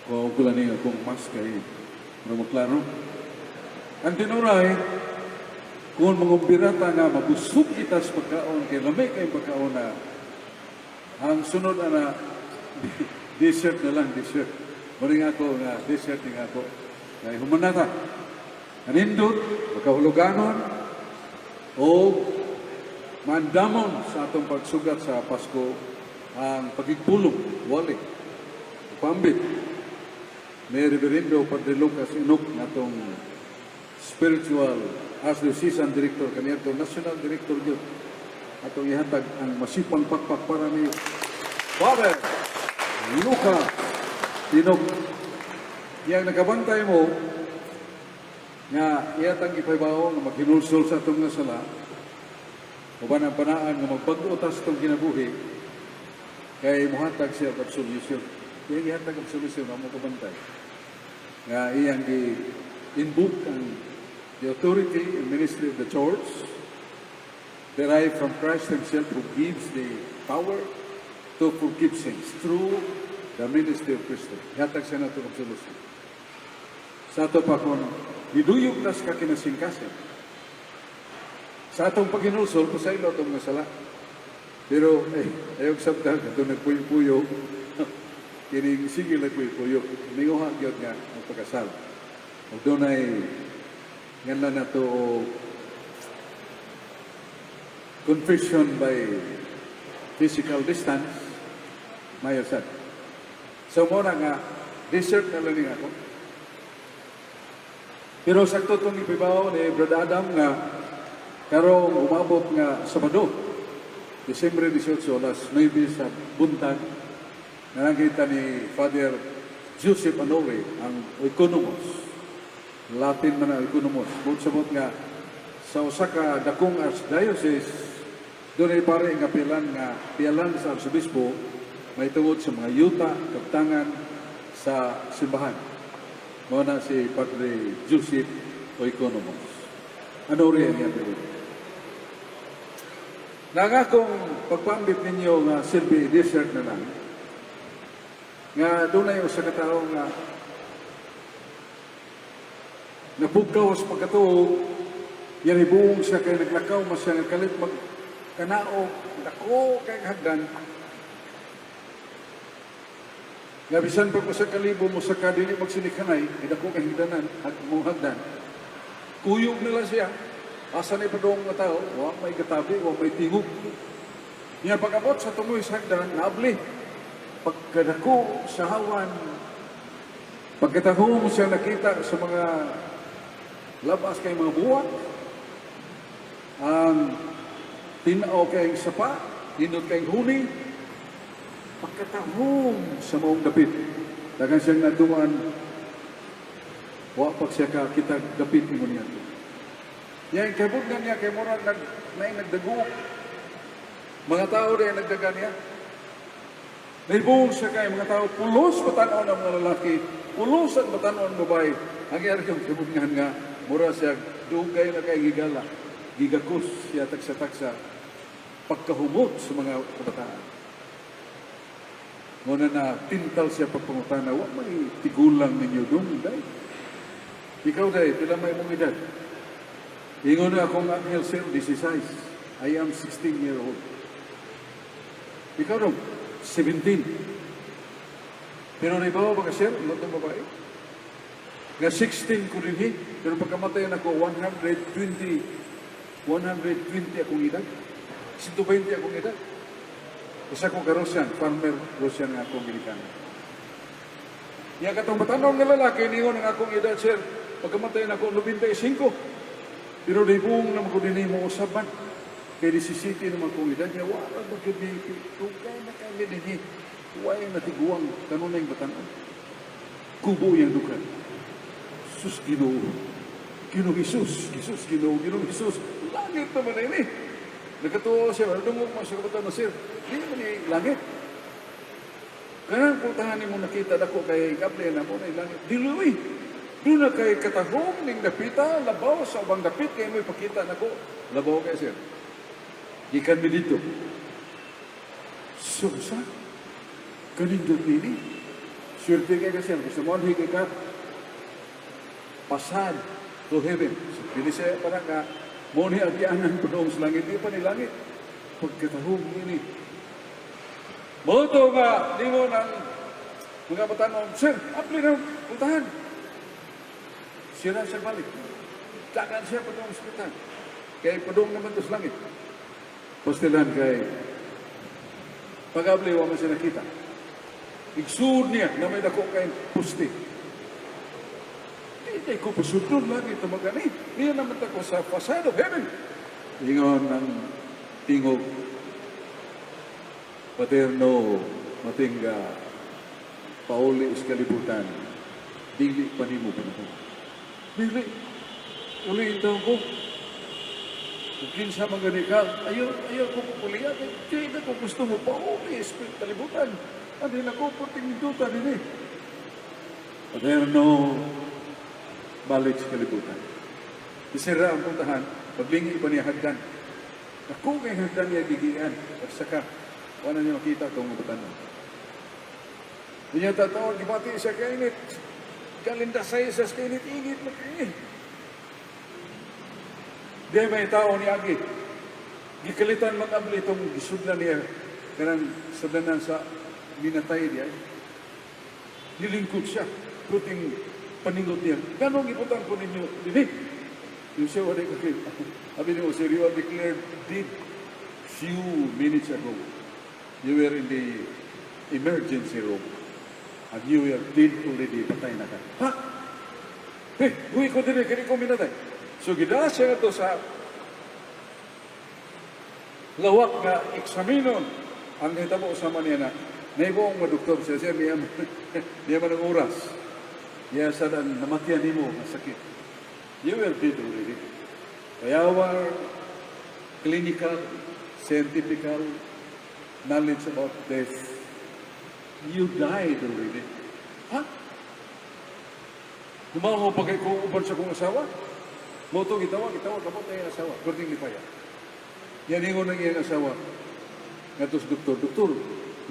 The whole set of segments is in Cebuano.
Kuha ko lang ni akong mask kay para maklaro. Ang tinuray, kung mangumbira ta nga mabusog kita sa pagkaon, kay lami kay pagkaon na, ang sunod ana, dessert na lang, dessert. Muna ako nga dessert nga ako. Kay human na ta. Kanindot, makahuluganon, o maandamon sa atong pagsugat sa Pasko ang pagigpulong, wali, pambit ni Reverendo Padre Lucas Inuk, natong spiritual archdiocesan director, kaniadto national director gyud. Atong ihatag ang masipang pakpak para ni Father Lucas Inuk. Yang nakabantay mo nga iyatang ipahibaw nga maghinulsol sa atong nga sala uban ang panaan nga magbag-o ta sa atong kinabuhi kay muhatag siya og absolution. Iyang gihatag absolution mo kabantay nga iyang gi invoke ang the authority and ministry of the Church derived from Christ himself, who gives the power to forgive sins through the ministry of Kristo. Hatag siya nato absolution. Sa ato pa kung niduyog tas ka kinasingkasin. Sa atong paghinulsol, pasaylo atong mga sala. Pero, eh, ayaw sabta, katong nagpuyo-puyo, kining sige nagpuyo-puyo, ninguha gyud nga magpakasal. Ug dunay nganlan nato og confession by physical distance, mayo sad. So mo na nga, dessert na lang ni ako. Pero sakto itong ipibaw ni Brother Adam nga karong umabot nga Sabado, Disyembre 18, alas 9 sa buntag, na nakita ni Father Joseph Anore, ang Oikonomos. Latin man ang Oikonomos. Bukod sabot nga, sa usa ka dakong archdiocese, dunay pare nga pilan nga pialan sa arsobispo may tungod sa mga yuta, kaptangan sa simbahan. Mao na si Padre Joseph Oikonomos. Ano rin niya apelyido? Nang akong pagpambit ninyo nga silbi dessert na lang, nga dunay usa ka tawo nga napukaw sa pagkatuo, yan ibuong siya kay naglakaw mas siya nga kalit mag kanaog dako kay hagdan nga bisan pag usa ka libo mo sa dili magsinikanay kay dako kay hagdanan hag mo hagdan, kuyog nila siya. Asa na ipadong nga tao, wa may gatabi, wa may tingog niya. Pag-abot sa tungoy sa hagdan, naabli pagkadako sa hawan. Pagkatahong siya, nakita sa mga labas kay mga buwak ang tinaw kay sapa, nindot kay huni. Pagkatahong sa maong dapit, dagan siyang natuan, wa pag siya ka kita dapit mo niya. Yan, kay nga niya, kay murag nag, naay nagdago. Mga tao rin nagdaga niya. Naibuong siya kay mga tao, pulos batan-on ang mga lalaki, pulos ang batan-on ang babae. Ang iyari yung kibungan nga, mura siya, dugay na kay gigala. Gigakos siya tagsa-tagsa, pagkahumot sa mga kabataan. Muna na tintal siya pagpangutana, wa may tigulang ninyo dong, day. Ikaw day, pila may mong edad? Ingon na akong anghel, "Sir, 16. I am 16 year old." Ikaw dong, 17. Pero naibaw ba ka, sir, ingon tong babae? Nga 16 ko din eh. Pero pagkamatay nako, 120, 120 akong edad. 120 akong edad. Isa ko ka Russian, farmer Russian nga akong ginikanan. Iya katong batan-ong nga lalaki, ningon ang akong edad, "Sir, pagkamatay nako, 95. Pero di buong naman ko dinhi mo usaban. Kay 17 naman kong edad niya, wala ba gyud ni dugay na kami dinhi. Way natiguang kanunay batan-on." Kubo yang dukan. Sus, Ginoo. Ginoo Jesus, Jesus, Ginoo, Ginoo Jesus. Langit naman na ini. Nagkatuo siya, ano dungog mo sa kabataan na, "Sir, di man ni langit. Kanang putahan mo nakita dako kay kable na mo na langit. Dili. Doon na kay katahom ning dapita, labaw sa ubang dapit kay mo ipakita nako. Labaw kay, sir. Gikan mi dito." So sa kanindot nini. Swerte kay ka, sir. Gusto mo anhi kay ka pasad to heaven. So, dili siya parang nga, mo ni agianan padung sa langit, di pa ni langit. Pagkatahong ini. Mao to nga, di mo ng mga batanon, "Sir, apli na, puntahan." Siya na siya balik. Dagan siya padung sa puntahan. Kay padung naman to sa langit. Pastilan kay pag-abli, wa man siya nakita. Igsuod niya na may dako kay puste. Di ko pasudlon lagi ito magani. Niya naman ko sa facade of heaven. Ingon ng tingog, "Paterno Matingga, pauli sa kalibutan, dili pa nimo panahon." Dili. Uli taon ko. Kung kinsa man gani ka, ayaw, ayaw ko pupulian. Kaya na ko gusto mo pauli sa kalibutan. Ano na ko, puting duta din eh. Paterno, balik sa kalibutan. Isira ang puntahan, paglingi pa niya hagdan. Ako kay hagdan niya gigian. Pagsaka, wala niya makita itong batan. Di niya tataon, gibati siya kainit. Kalindasay siya sa kainit, init na kainit. Di may tao ni Agi. Gikalitan mag-abli itong gisudlan niya. Kanang sudlanan sa minatay niya. Nilingkod siya. Puting paningot niya. Ganong ibutan ko ninyo dinhi? Yung siya wala kakita. Sabi niyo, "Sir, you are declared dead few minutes ago. You were in the emergency room. And you were dead already. Patay na ka." "Ha? Eh, uwi ko dinhi, kini ko minatay." So gidala siya nga to sa lawak nga eksaminon ang nahitabo sa man niya na naibuong nga doktor siya siya niya niya man ang oras niya sa ang namatyan nimo nga sakit. "You were dead already. By our clinical, scientific knowledge about death, you died already." "Ha?" Humaho pa kay ko uban sa kong asawa. Mo to gitawag, gitawag kamot ang iyang asawa. Perting lipaya. Yan ingon ng iyang asawa. Ngadto sa doktor, "Doktor,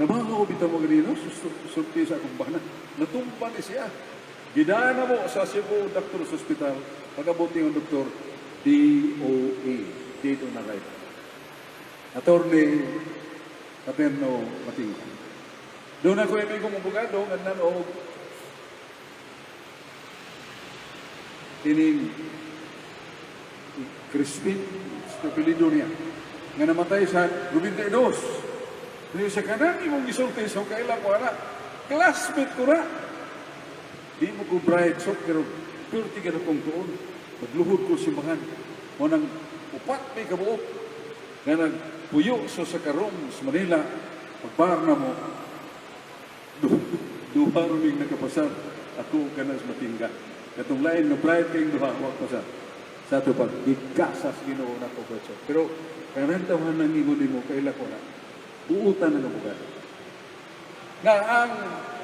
namahaw bitaw mo ganino, sulti sa akong bana. Natumba ni siya." Gidana mo sa Cebu Doctor's Hospital, pag-abot yung doktor, DOA, dead on arrival. Attorney Paterno Matingga. Doon ako amigong abogado, nga og kining Crispin sa apelyido niya nga namatay sa 92. Niyo sa kanang imong gisulti sa kaila ko ana. Classmate ko na. Di mo ko bright so pero purti ka na kong tuon. Magluhod ko simbahan. Mo nang upat may kabuok nga nagpuyo sa Karong sa Manila, pagbar na mo, duha rin nakapasar. Ako ka na sa Matingga. Katong lain nga bright kayong duha, wag pasar. Sa ato pag gigasas Ginoo na ko. Pero kanang tawahan ng ingon nimo kaila ko na. Uutan ng abogado. Nga ang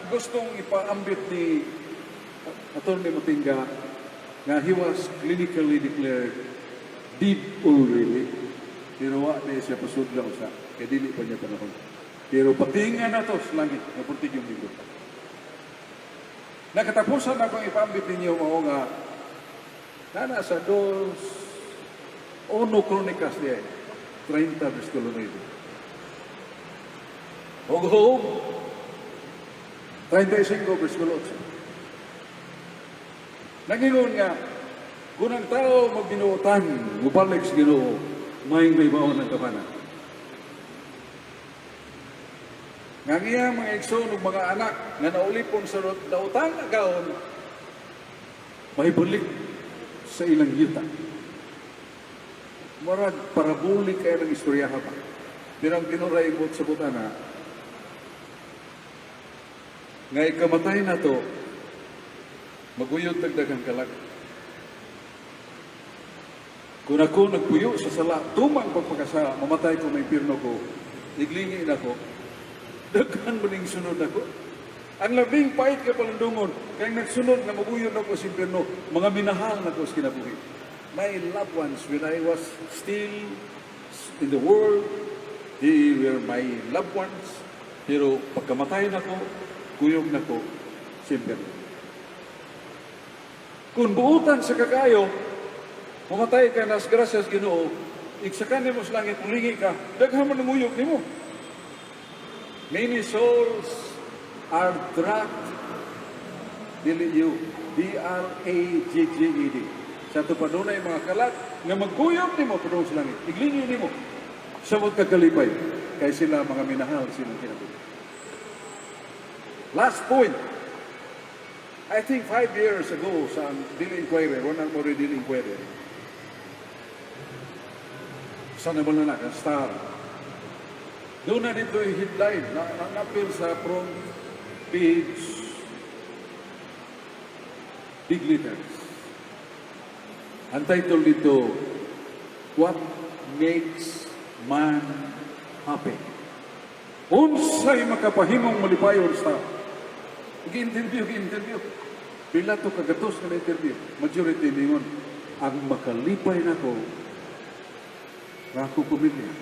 gustong ipaambit ni Atty. Matingga nga he was clinically declared dead already. Pero wa na siya pasudla usa kay dili pa niya panahon. Pero patingan na to sa langit nga purtig yung lingkod. Nakatapusan na akong ipaambit ninyo mao nga nana sa dos Uno Kronikas diay 30 versikulo 9. Og Job 35 versikulo 8. Nagingon nga, kung ang tao magbinuotan, mubalik sa Ginoo, may may baon ng kapana. Nga ang iyang mga igsoon ug mga anak nga naulipon sa daotang agawon, mahibalik sa ilang yuta. Murag parabolic kay ng istorya pa. Pero ang tinuray mo sa butana, nga ikamatay na to, maguyod tagdagang kalag. Kung ako nagpuyo sa sala, tumang pagpakasala, mamatay ko, may pirno ko, iglingin ako, daghan mo ning sunod ako. Ang labing pait ka palundungon, kaya nagsunod na maguyod ako sa impyerno, mga minahal na ko sa kinabuhi. My loved ones, when I was still in the world, they were my loved ones. Pero pagkamatay na ko, kuyog na ko, Sa impyerno. Kung buutan sa kakayo, mamatay ka nas grasya sa Ginoo, igsakan nimo sa langit, mulingi ka, daghan man nanguyog nimo. Many souls are drugged, dili you, dragged. Sa ato pa dunay mga kalat nga magkuyog nimo padung sa langit. Iglingi nimo. Sa magkakalipay kay sila mga minahal silang kinabuhi. Last point. I think 5 years ago sa Daily Inquirer, wala mo rin Daily Inquirer. Sa naman na ang Star. Doon na dito yung headline na napil sa front page, big letters. Ang title dito, "What Makes Man Happy?" Unsay makapahimong malipayon sa tao? Gi-interview, gi-interview. Pila to kagatos nga interview. Majority ningon, ang makalipay nako, nga akong pamilya.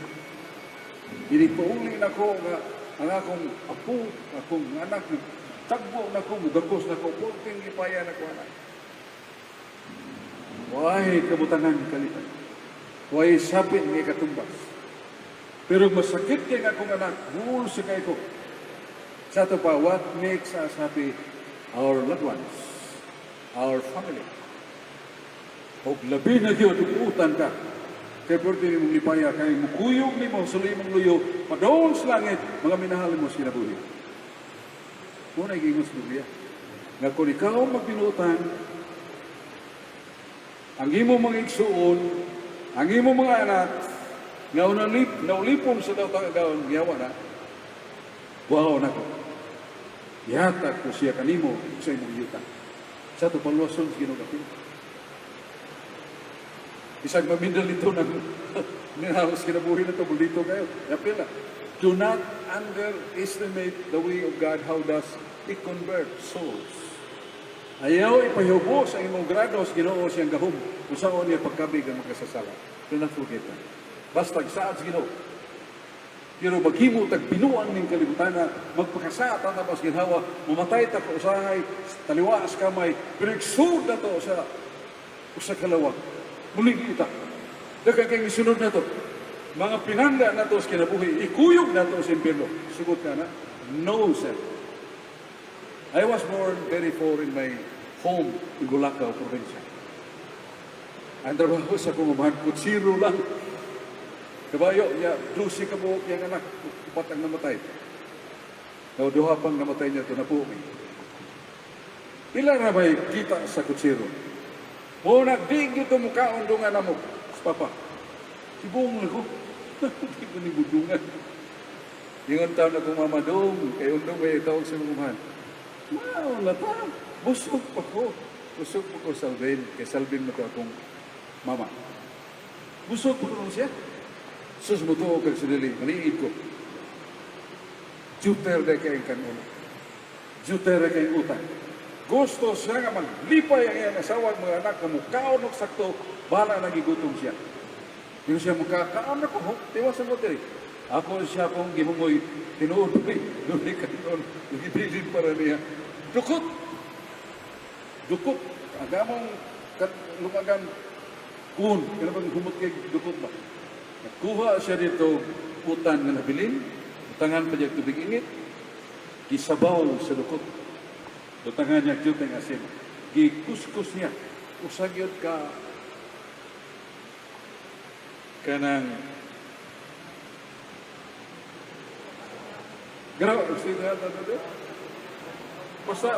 Inipauli nako nga ang akong apo, akong anak, tagbo nako, mugakos nako, pulting lipaya nako anak. Way kabutangan kalipay. Way sapin nga katumbas. Pero masakit kay nga akong anak, buol sa kay ko. Sa ato pa, what makes us happy? Our loved ones, our family. Og labi na gyud utan ka. Kay pwede nimong lipaya, kay mukuyog nimo sa imong luyo, padong sa langit, mga minahal mo sa kinabuhi. Muna giingon sa Biblia nga kung ikaw magbinutan, ang imong mga igsuon, ang imong mga anak, nga unalip, naulipon sa daw tagaon, giyawa na, wow na ko. Ihatag ko siya kanimo sa imong yuta. Sa ato paluwason sa Ginoo kapil. Bisag mamindal ito ng minahal sa kinabuhi na ito, dito kayo. Yapil na. Do not underestimate the way of God. How does He convert souls? Ayaw ipahiubo sa imong grado sa Ginoo siyang gahom. Kung saan niya pagkabig ang makasasala. Do not forget that. Basta saad sa Ginoo. Pero maghimo tag binuang ning kalibutana, magpakasaat ang tapos ginhawa, mamatay ta ka usahay, taliwa sa kamay, pero igsud na to sa usa ka lawak. Muli ita. Daghan kay gisunod na to. Mga pinangga na to sa kinabuhi, ikuyog na to sa impyerno. Sugot ka na? No, sir. I was born very poor in my home in Bulacau, probinsya. Ang trabaho sa akong amahan, kutsiro lang. Kabayo, niya, 12 ka buok yang anak, upat ang namatay. Now, duha pang namatay niya ito, napuo mi. Pila na ba'y kita sa kutsiro? Mo nagdig ito mukaon dungan namo sa papa. Sibong ko. Di ko ni budungan. Ingon taon akong mama dong, kay undong may tawag sa mga umahan. Mao na ta. Busog pa ko. Busog pa ko Salvin. Kay Salvin mo to akong mama. Busog pa ko siya. Sus mo to kag sinili. Maniid ko. Juter na kay kanon. Juter na kay utang. Gusto siya nga maglipay ang iyang asawa at mga anak na mukaon og sakto, bahala nagigutom siya. Hindi siya mukakaon ako, ho, tiwasan mo diri. Ako siya akong gihungoy, tinuod ay, doon kanon, gibilin para niya. Dukot! Dukot! Agamong lumagan kun, kaya bang humot kay dukot ba? Nakuha siya dito utan nga nabilin, utangan pa niya tubig init, gisabaw sa dukot. Butangan niya gyud ng asin. Gikuskus niya. Usa gyud ka kanang Grabe, sino na to? Basta,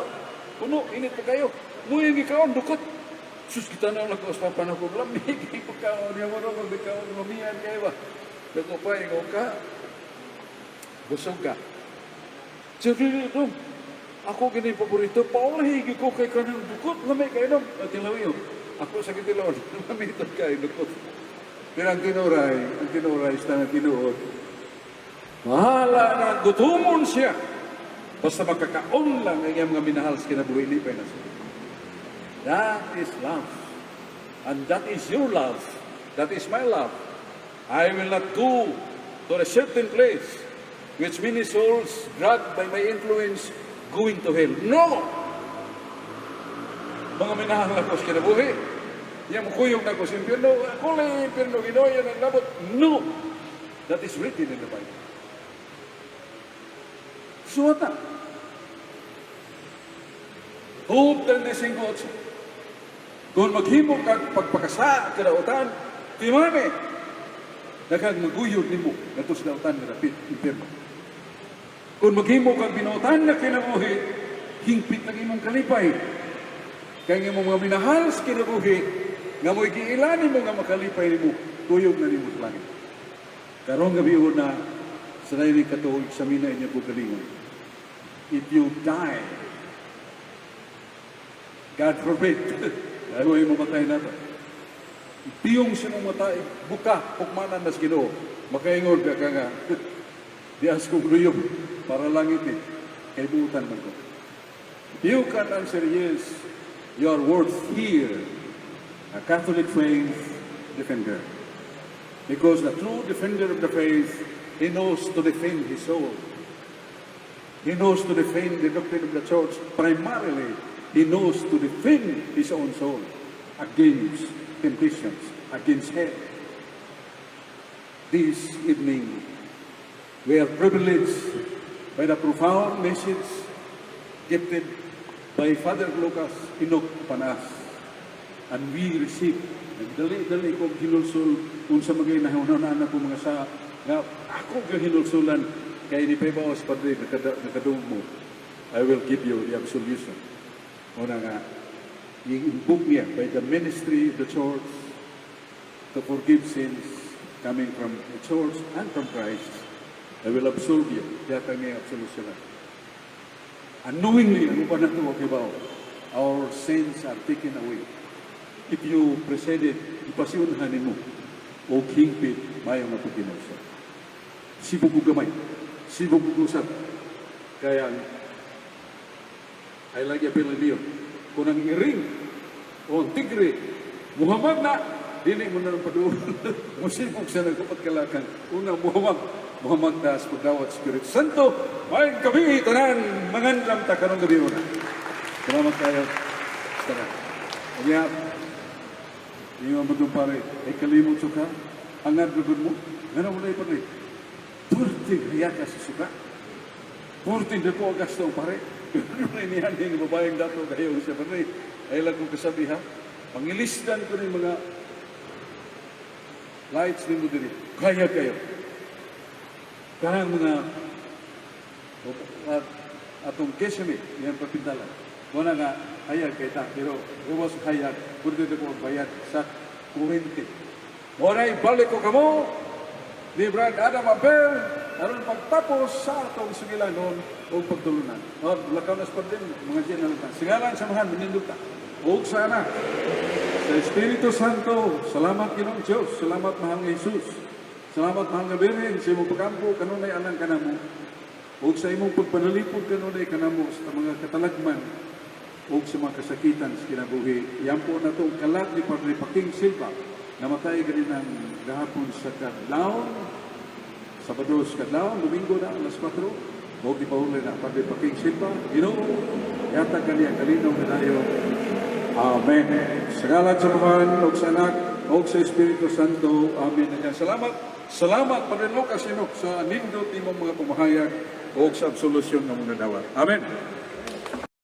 puno, init pa kayo. Muyang gikaon, dukot. Sus, kita na lang ko sa papa na ko. Lami, kay pagkaon niya mo rin, magkaon, mamiyan kayo ba? Dako pa, ikaw ka. Busog ka. Sige, ito. Ako gini paborito, paulahi ko kay kanang dukot, lamay kayo nom. At tilaw yun. Ako sa kitilaw, lamay kayo dukot. Pero ang tinuray sa nga tinuod, bahala na gutumon siya. Basta makakaon lang ang iyang mga minahal sa kinabuhi, lipay na siya. That is love. And that is your love. That is my love. I will not go to a certain place which many souls dragged by my influence going to hell. No! Mga minahal nako sa kinabuhi. Yang mukuyog na ko sa impyerno, ako lang impyerno, Ginoo yan ang labot. No! That is written in the Bible. Suwata. Job 35:8. Kung maghimo kag pagpakasa kadautan, timani, daghang maguyod nimo ngadto sa dautan nga dapit impyerno. Kung maghimo kag binuotan nga kinabuhi, hingpit ang imong kalipay. Kay ang imong mga minahal sa kinabuhi, nga mo'y giila nimo nga makalipay nimo, kuyog na nimo sa langit. Karong gabi na, sa lain katuog, eksamina inyong kaugalingon. If you die, God forbid, ay mo mamatay na to. Piyong sa mong mata, buka, hukmanan na sa Ginoo. Makaingon ka ka nga, dias kong luyop, para langit eh, kay buutan man ko. You can answer yes, you are worth here, a Catholic faith defender. Because the true defender of the faith, he knows to defend his soul. He knows to defend the doctrine of the church. Primarily, he knows to defend his own soul against temptations, against hell. This evening, we are privileged by the profound message gifted by Father Lucas Enoch Panas. And we receive, nagdali-dali ko hinulsul unsa magay nahuna-hunaan ako mga sa nga ako ga hinulsulan kay ni Pebaos Padre nakadungog mo. I will give you the absolution. Una nga i-invoke niya by the ministry of the church to forgive sins coming from the church and from Christ. I will absolve you. Yata niya absolution na. Unknowingly, ano pa nato kibaw? Our sins are taken away. If you preceded, ipasiunhan nimo o hingpit mayo nga paghinulsol. Sibog og gamay, sibog og usab. Kaya, I like appeal niyo. Kung ang iring o ang tigre, muhamag na, dili mo na lang paduol. Musibog sa nagpapagkalakan. Una, muhamag. Muhamag ta sa pagdawat Espiritu Santo. Maayong gabii, tanan, mangandam ta karong gabi una. Salamat kayo. Tara. Kaya, ingon mo pare, ay kalimot suka, hangad rugod mo, ngano mo na ipagay. Purti riya ka sa suka. Purti na ko ang gasto pare. Pero niyan yung babaeng dato kayo siya pare. Ay lang kong kasabi ha. Pangilisdan ko ni mga lights ni mo diri. Kaya kayo. Kanang mga at atong kesame, yan papintalan. Wala nga, hayag kay ta, pero gawas hayag, pwede ko ang bayad sa kurente. Muna balik ko kamo, ni Brad Adam Abel, aron pagtapos sa atong sugilanon o pagtulunan. O, lakaw na sa din, mga diyan na lang. Sa ngalan sa Amahan, manindog ta. Ug sa Anak, sa Espiritu Santo, salamat Ginoong Diyos, salamat mahal nga Jesus. Salamat mahal nga Birhen, sa imong pagampo kanunay alang kanamo. Ug sa imong pagpanalipod kanunay kanamo sa mga katalagman ug sa mga kasakitan sa kinabuhi. Iampo nato ang kalag ni Padre Paking Silva, namatay ganinang gahapon sa kadlawon, Sabado sa kadlawon, Domingo na, alas 4, ug gipahulay na Padre Paking Silva. Ginoo, yatag kaniya kalinaw nga dayon. Amen. Sa ngalan sa Amahan, ug sa Anak, ug sa Espiritu Santo. Amen. Salamat. Salamat, Padre Lucas Enoch, sa nindot nimong mga pamahayag ug sa absolution nga mga dawat. Amen.